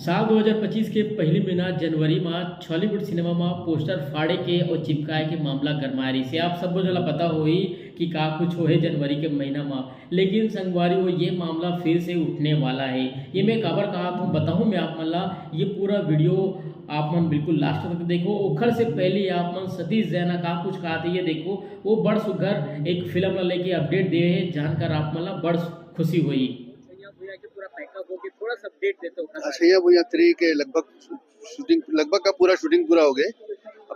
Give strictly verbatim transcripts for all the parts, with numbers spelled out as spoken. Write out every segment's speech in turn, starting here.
साल दो हज़ार पच्चीस के पहली महीना जनवरी म छॉलीवुड सिनेमा म पोस्टर फाड़े के अउ चिपकाए के मामला गरमाए रहिसे। आप सब्बो झन ला पता होही कि का कुछ होहे जनवरी के महीना म, लेकिन संगवारी हो, ये मामला फिर से उठने वाला है। ये मैं काबर कहा हूँ, बताहूँ मैं आप मन ला। ये पूरा वीडियो आप मन बिल्कुल लास्ट तक देखो। ओखर से पहले आप मन सतीश जैन का कुछ कहा थे, ये देखो, वो बड़ सुघर एक फिल्म ला लेके अपडेट दे है, जानकर आप मन ला बड़ खुशी हुई। भैया के पूरा पैकअप हो गया, थोड़ा सा अपडेट देते हो। अच्छा, भैया थ्री के लगभग शूटिंग, लगभग का पूरा शूटिंग पूरा हो गया,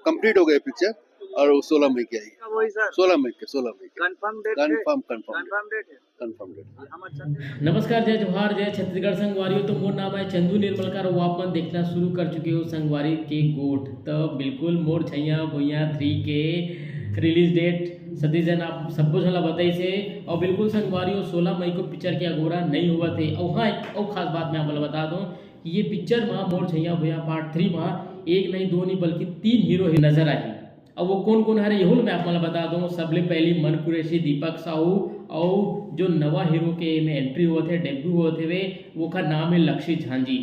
कंप्लीट हो गया पिक्चर, और वो सोलह मई के आई। वही सर। सोलह मई के, सोलह मई के। कंफर्म डेट है? Confirm, confirm. कंफर्म डेट है। Confirm date. नमस्कार, जय जोहार, जय छत्तीसगढ़ संगवारी हो। तो मोर नाम है चंदू निर्मलकार, वो आप मन देखना शुरू कर चुके हो संगवारी के गोठ। तो बिल्कुल मोर छैया भुइयां थ्री के रिलीज डेट सतीश जैन आप सब्बो झन ला बताइसे। और बिल्कुल संगवारी हो, सोलह मई को पिक्चर के अगोरा नहीं हुआ थे। और हाँ, एक और खास बात मैं आप ला बता दूं कि ये पिक्चर मा मोर छैया भुइयां पार्ट थ्री मा एक नहीं, दो नहीं, बल्कि तीन हीरो ही नजर आही। अब वो कौन कौन हरे, यहू ल मैं आप मन ल बता दूं। सबले पहली मन कुरैशी, दीपक साहू, और जो नवा हीरो के में एंट्री होत हे, डेब्यू होत हे वे, ओखर नाम है लक्ष्य झांझी।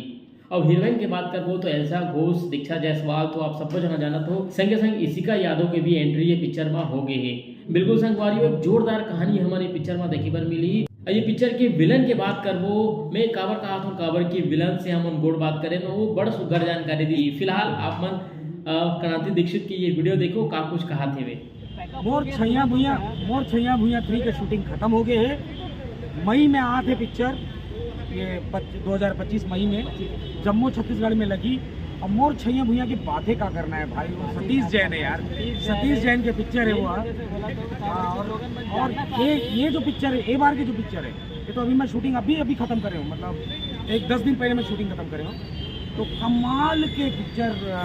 अब हीरोइन के बात करबो तो एल्सा घोष, दीक्षा जायसवाल तो आप सब्बो झन जानत हो, संगे संग इशिका यादव के भी एंट्री ये पिक्चर मा हो गए हे। बिल्कुल संगवारी हो, एक जोरदार कहानी हमन ये पिक्चर मा देखे बर मिली। अब ये पिक्चर के विलन के बात करबो, मैं काबर कहा हूँ, काबर की विलन से हमन गोठ बात करेन, वो बड़ सुघर जानकारी दी। फिलहाल आप मन अ, क्रांति दीक्षित की ये वीडियो देखो, का कुछ कहा थे वे। मोर छैया भुइयां, मोर छैया भुइयां थ्री के शूटिंग खत्म हो गए है। मई में आत हे पिक्चर, ये पच-, दो हज़ार पच्चीस मई में जम्मू छत्तीसगढ़ में लगी। अब मोर छैया भुइयां की बातें का करना है भाई, वो सतीश जैन है यार, सतीश जैन के पिक्चर है वो। हाँ, और, और ये, ये जो पिक्चर है, ए बार की जो पिक्चर है, ये तो अभी मैं शूटिंग अभी, अभी खत्म करे हूँ, मतलब एक दस दिन पहले मैं शूटिंग खत्म करे हूँ। तो कमाल के पिक्चर, अ,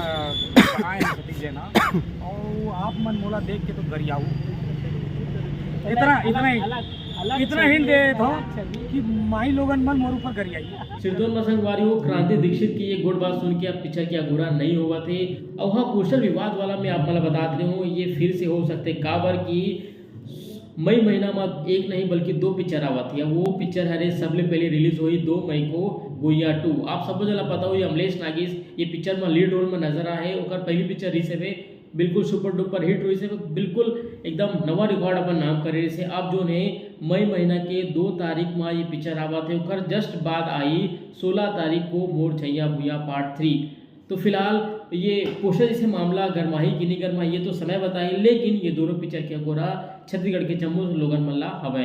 बनाए हैं सतीश जैन, और आप मन मोला देख के तो गरियाऊ। इतना, इतना ही, अलग, अलग इतना छवि hint दे है, देता हूँ अलग छवि। कि माई लोगन मन मोर ऊपर गरियाई। सिरतोन मा संगवारी हो, क्रांति दीक्षित की ये गोठ बात सुन के आप पिक्चर के अगोरा नहीं होवत हे। और हाँ, पोस्टर विवाद वाला मैं आप मन ला बता दे हूँ, ये फिर से हो सकते, काबर कि मई महीना में एक नहीं बल्कि दो पिक्चर आवत हे। वो पिक्चर हरे सबले पहले रिलीज होही दो मई को, गुइया टू। आप सबो जन ला पता होही, अमलेश नागेश ये पिक्चर में लीड रोल में नजर आए हे। ओकर पहली पिक्चर रिलीज हे, बिल्कुल सुपर डुपर हिट होइस हे, बिल्कुल एकदम नवा रिकॉर्ड अपन नाम करे रिहिस हे। अब जोन हे मई महीना के दो तारीख में ये पिक्चर आवत हे, ओकर जस्ट बाद आई सोलह तारीख को मोर छैया भुइयां पार्ट थ्री। तो फिलहाल ये पोस्टर जैसे मामला गरमाही कि नहीं गरमाही, ये तो समय बताही, लेकिन ये दोनों पिक्चर के अगोरा छत्तीसगढ़ के जम्मो लोगन मन ला हवय।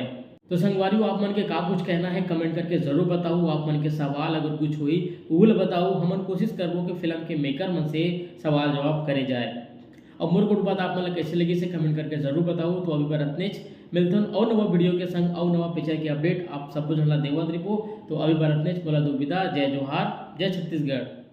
तो संगवारी हो, आप मन के का कुछ कहना है, कमेंट करके जरूर बताओ। आप मन के सवाल अगर कुछ होही, उहू ल बताओ। हमन कोशिश करबो कि फिल्म के मेकर मन से सवाल जवाब करे जाए। अब मोर गोठ बात आप मन ला कैसे लगिस हे, कमेंट करके जरूर बताओ। तो अभी बर अतनेच, मिलथन अउ नवा वीडियो के संग, अउ नवा पिक्चर के अपडेट आप सब्बो झन ला देवत रहिबो। तो अभी बर अतनेच, मोला दो विदा, जय जोहार, जय छत्तीसगढ़।